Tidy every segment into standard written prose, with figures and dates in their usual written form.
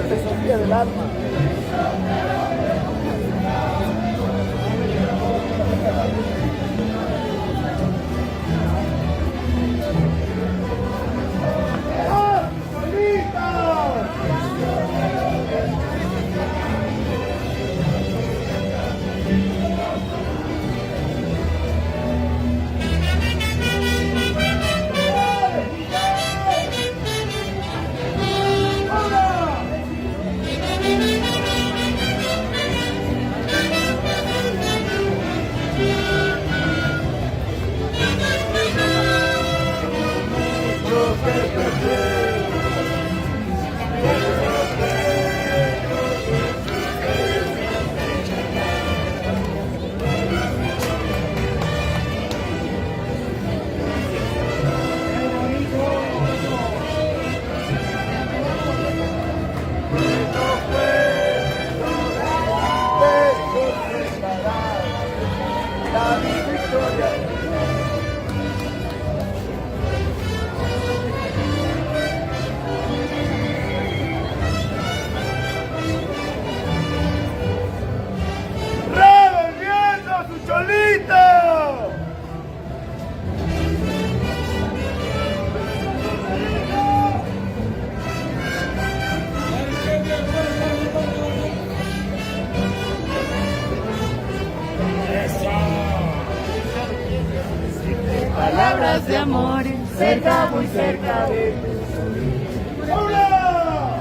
Filosofía del alma. ¡Ah, ¡Solita! La victoria. ¡Revolviendo su cholito! Palabras de amor, cerca, muy cerca de tus ¡Hola!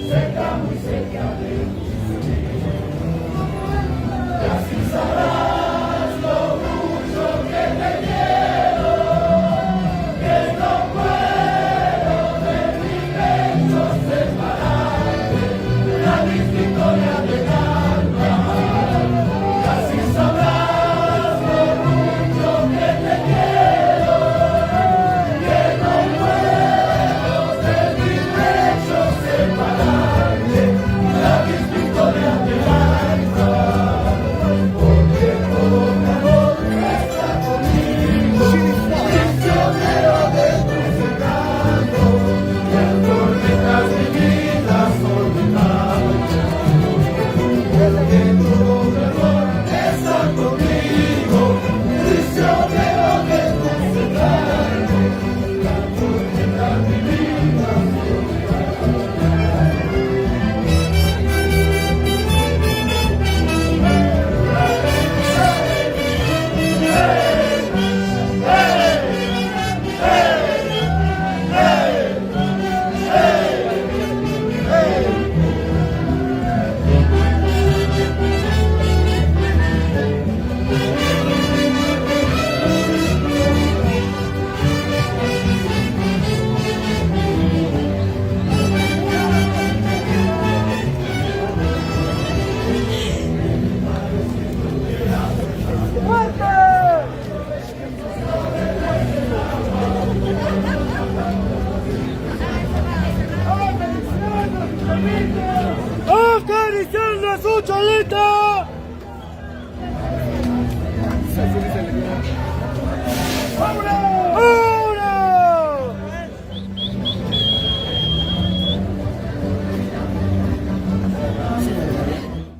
Cerca, muy cerca de tus Así sabrás lo mucho que te quiero, que no puedo de mi pecho separarte, la victoria del alma. Así sabrás lo mucho que te quiero, que no puedo de mi pecho separarte, la victoria del alma. Porque todo mi amor está conmigo, prisionero de tus encantos, que atormentas mi vida solitaria. Porque todo mi amor está conmigo, prisionero de tus encantos, que atormentas mi vida solitaria. ¡Acariciando a su cholita! ¡Vámonos!